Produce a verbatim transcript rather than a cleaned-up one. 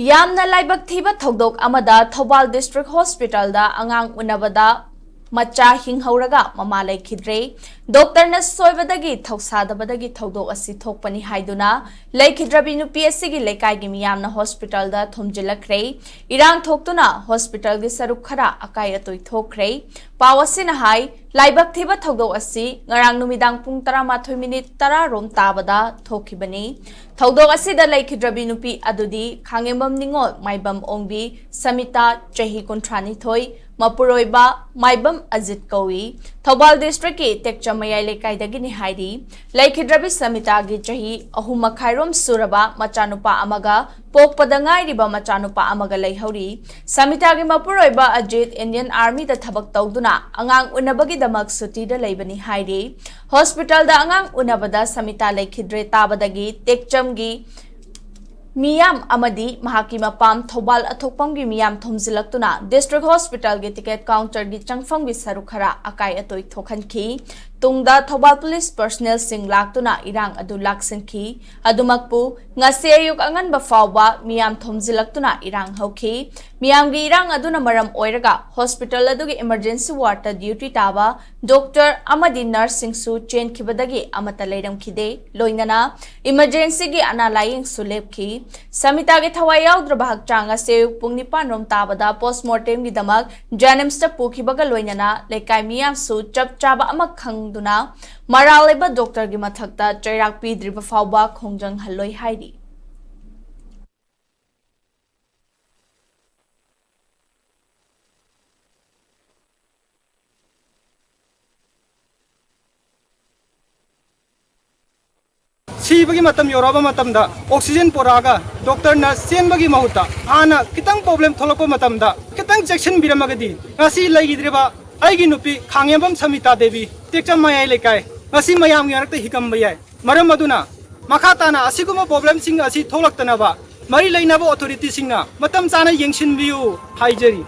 ꯌꯥꯝꯅ ꯂꯥꯏꯕꯛ ꯊꯤꯕ ꯊꯧꯗꯣꯛ ꯑꯃꯗ ꯊꯧꯕꯥꯜ ꯗꯤꯁꯇ꯭ꯔꯤꯛ ꯍꯣꯁꯄꯤꯇꯥꯜꯗ ꯑꯉꯥꯡ ꯎꯅꯕꯗ ꯃꯆꯥ ꯍꯤꯡꯍꯧꯔꯒ ꯃꯃꯥ ꯂꯩꯈꯤꯗ꯭ꯔꯦ꯫ ꯗꯣꯛꯇꯔꯅ ꯁꯣꯏꯕꯗꯒꯤ ꯊꯧꯁꯥꯗꯕꯗꯒꯤ ꯊꯧꯗꯣꯛ ꯑꯁꯤ ꯊꯣꯛꯄꯅꯤ ꯍꯥꯏꯗꯨꯅ ꯂꯩꯈꯤꯗ꯭ꯔꯕꯤ ꯅꯨꯄꯤ ꯑꯁꯤꯒꯤ ꯂꯩꯀꯥꯏꯒꯤ ꯃꯤꯌꯥꯝꯅ ꯍꯣꯁꯄꯤꯇꯥꯜꯗ ꯊꯣꯝꯖꯤꯜꯂꯛꯈ꯭ꯔꯦ꯫ ꯏꯔꯥꯡ ꯊꯣꯛꯇꯨꯅ ꯍꯣꯁꯄꯤꯇꯥꯜꯒꯤ ꯁꯔꯨꯛ ꯈꯔ ꯑꯀꯥꯏ ꯑꯇꯣꯏ ꯊꯣꯛꯈ꯭ꯔꯦ꯫ ꯄꯥꯎ ꯑꯁꯤꯅ ꯍꯥꯏ, ꯂꯥꯏꯕꯛ ꯊꯤꯕ ꯊꯧꯗꯣꯛ ꯑꯁꯤ ꯉꯔꯥꯡ ꯅꯨꯃꯤꯗꯥꯡ ꯄꯨꯡ ꯇꯔꯥꯃꯥꯊꯣꯏ ꯃꯤꯅꯤꯠ ꯇꯔꯥ ꯔꯣꯝ ꯇꯥꯕꯗ ꯊꯣꯛꯈꯤꯕꯅꯤ꯫ ꯊꯧꯗꯣꯛ ꯑꯁꯤꯗ ꯂꯩꯈꯤꯗ꯭ꯔꯕꯤ ꯅꯨꯄꯤ ꯑꯗꯨꯗꯤ ꯈꯥꯉꯦꯝꯕꯝ ꯅꯤꯉꯣꯜ ꯃꯥꯏꯕꯝ ꯑꯣꯡꯕꯤ ꯁꯃꯤꯇꯥ, ꯆꯍꯤ ꯀꯨꯟꯊ꯭ꯔꯥꯅꯤꯊꯣꯏ, ꯃꯄꯨꯔꯣꯏꯕ ꯃꯥꯏꯕꯝ ꯑꯖꯤꯠ ꯀꯧꯏ꯫ ꯊꯧꯕꯥꯜ ꯗꯤꯁꯇ꯭ꯔꯤꯛꯀꯤ ꯇꯦꯛꯆꯝ ꯃꯌꯥꯏ ꯂꯩꯀꯥꯏꯗꯒꯤꯅꯤ ꯍꯥꯏꯔꯤ꯫ ꯂꯩꯈꯤꯗ꯭ꯔꯕꯤ ꯁꯃꯤꯇꯥꯒꯤ ꯆꯍꯤ ꯑꯍꯨꯝ ꯃꯈꯥꯏꯔꯣꯝ ꯁꯨꯔꯕ ꯃꯆꯥꯅꯨꯄꯥ ꯑꯃꯒ ꯄꯣꯛꯄꯗ ꯉꯥꯏꯔꯤꯕ ꯃꯆꯥꯅꯨꯄꯥ ꯑꯃꯒ ꯂꯩꯍꯧꯔꯤ꯫ ꯁꯃꯤꯇꯥꯒꯤ ꯃꯄꯨꯔꯣꯏꯕ ꯑꯖꯤꯠ ꯏꯟꯗꯤꯌꯟ ꯑꯥꯔꯃꯤꯗ ꯊꯕꯛ ꯇꯧꯗꯨꯅ ꯑꯉꯥꯡ ꯎꯅꯕꯒꯤꯗꯃꯛ ꯁꯨꯇꯤꯗ ꯂꯩꯕꯅꯤ ꯍꯥꯏꯔꯤ꯫ ꯍꯣꯁꯄꯤꯇꯥꯜꯗ ꯑꯉꯥꯡ ꯎꯅꯕꯗ ꯁꯃꯤꯇꯥ ꯂꯩꯈꯤꯗ꯭ꯔꯦ ꯇꯥꯕꯗꯒꯤ ꯇꯦꯛꯆꯝꯒꯤ ꯃꯤꯌꯥꯝ ꯑꯃꯗꯤ ꯃꯍꯥꯛꯀꯤ ꯃꯄꯥꯝ ꯊꯧꯕꯥꯜ ꯑꯊꯣꯛꯄꯝꯒꯤ ꯃꯤꯌꯥꯝ ꯊꯣꯝꯖꯤꯜꯂꯛꯇꯨꯅ ꯗꯤꯁꯇ꯭ꯔꯤꯛ ꯍꯣꯁꯄꯤꯇꯥꯜꯒꯤ ꯇꯤꯀꯦꯠ ꯀꯥꯎꯟꯇꯔꯒꯤ ꯆꯪꯐꯝꯒꯤ ꯁꯔꯨꯛ ꯈꯔ ꯑꯀꯥꯏ ꯑꯇꯣꯏ ꯊꯣꯛꯍꯟꯈꯤ꯫ ꯇꯨꯡꯗ ꯊꯧꯕꯥꯜ ꯄꯨꯂꯤꯁ ꯄꯔꯁꯅꯦꯜꯁꯤꯡ ꯂꯥꯛꯇꯨꯅ ꯏꯔꯥꯡ ꯑꯗꯨ ꯂꯥꯛꯁꯤꯟꯈꯤ꯫ ꯑꯗꯨꯃꯛꯄꯨ ꯉꯁꯤ ꯑꯌꯨꯛ ꯑꯉꯟꯕ ꯐꯥꯎꯕ ꯃꯤꯌꯥꯝ ꯊꯣꯝꯖꯤꯜꯂꯛꯇꯨꯅ ꯏꯔꯥꯡ ꯍꯧꯈꯤ꯫ ꯃꯤꯌꯥꯝꯒꯤ ꯏꯔꯥꯡ ꯑꯗꯨꯅ ꯃꯔꯝ ꯑꯣꯏꯔꯒ ꯍꯣꯁꯄꯤꯇꯥꯜ ꯑꯗꯨꯒꯤ ꯏꯃꯔꯖꯦꯟꯁꯤ ꯋꯥꯔꯗꯇ ꯗ꯭ꯌꯨꯇꯤ ꯇꯥꯕ ꯗꯣꯛꯇꯔ ꯑꯃꯗꯤ ꯅꯔꯁꯁꯤꯡꯁꯨ ꯆꯦꯟꯈꯤꯕꯗꯒꯤ ꯑꯃꯠꯇ ꯂꯩꯔꯝꯈꯤꯗꯦ꯫ ꯂꯣꯏꯅꯅ ꯏꯃꯔꯖꯦꯟꯁꯤꯒꯤ ꯑꯅꯥ ꯂꯥꯌꯦꯡꯁꯨ ꯂꯦꯞꯈꯤ꯫ ꯁꯃꯤꯇꯥꯒꯤ ꯊꯋꯥꯏ ꯌꯥꯎꯗ꯭ꯔꯕ ꯍꯛꯆꯥꯡ ꯑꯁꯤ ꯑꯌꯨꯛ ꯄꯨꯡ ꯅꯤꯄꯥꯟ ꯔꯣꯝ ꯇꯥꯕꯗ ꯄꯣꯁꯃꯣꯔꯇꯦꯝꯒꯤꯗꯃꯛ ꯖꯦꯅꯤꯝꯁꯇ ꯄꯨꯈꯤꯕꯒ ꯂꯣꯏꯅꯅ ꯂꯩꯀꯥꯏ ꯃꯤꯌꯥꯝꯁꯨ ꯆꯞ ꯆꯥꯕ ꯑꯃ ꯈꯪꯗꯨꯅ ꯃꯔꯥꯜ ꯂꯩꯕ ꯗꯣꯛꯇꯔꯒꯤ ꯃꯊꯛꯇ ꯆꯩꯔꯥꯛ ꯄꯤꯗ꯭ꯔꯤꯕ ꯐꯥꯎꯕ ꯈꯣꯡꯖꯪꯍꯜꯂꯣꯏ ꯍꯥꯏꯔꯤ꯫ ꯁꯤꯕꯒꯤ ꯃꯇꯝ ꯌꯧꯔꯛꯑꯕ ꯃꯇꯝꯗ ꯑꯣꯛꯁꯤꯖꯦꯟ ꯄꯨꯔꯛꯑꯒ ꯗꯣꯛꯇꯔꯅ ꯆꯦꯟꯕꯒꯤ ꯃꯍꯨꯠꯇ ꯍꯥꯟꯅ ꯈꯤꯇꯪ ꯄ꯭ꯔꯣꯕ꯭ꯂꯦꯝ ꯊꯣꯛꯂꯛꯄ ꯃꯇꯝꯗ ꯈꯤꯇꯪ ꯆꯦꯛꯁꯤꯟꯕꯤꯔꯝꯃꯒꯗꯤ ꯉꯁꯤ ꯂꯩꯈꯤꯗ꯭ꯔꯤꯕ ꯑꯩꯒꯤ ꯅꯨꯄꯤ ꯈꯥꯡꯉꯦꯝꯕꯝ ꯁꯃꯤꯇꯥ ꯗꯦꯕꯤ, ꯇꯦꯛꯆꯝ ꯃꯌꯥꯏ ꯂꯩꯀꯥꯏ, ꯉꯁꯤ ꯃꯌꯥꯝꯒꯤ ꯃꯔꯛꯇ ꯍꯤꯒꯝꯕ ꯌꯥꯏ꯫ ꯃꯔꯝ ꯑꯗꯨꯅ ꯃꯈꯥ ꯇꯥꯅ ꯑꯁꯤꯒꯨꯝꯕ ꯄ꯭ꯔꯣꯕ꯭ꯂꯦꯝꯁꯤꯡ ꯑꯁꯤ ꯊꯣꯛꯂꯛꯇꯅꯕ ꯃꯔꯤ ꯂꯩꯅꯕ ꯑꯣꯊꯣꯔꯤꯇꯤꯁꯤꯡꯅ ꯃꯇꯝ ꯆꯥꯅ ꯌꯦꯡꯁꯤꯟꯕꯤꯌꯨ ꯍꯥꯏꯖꯔꯤ꯫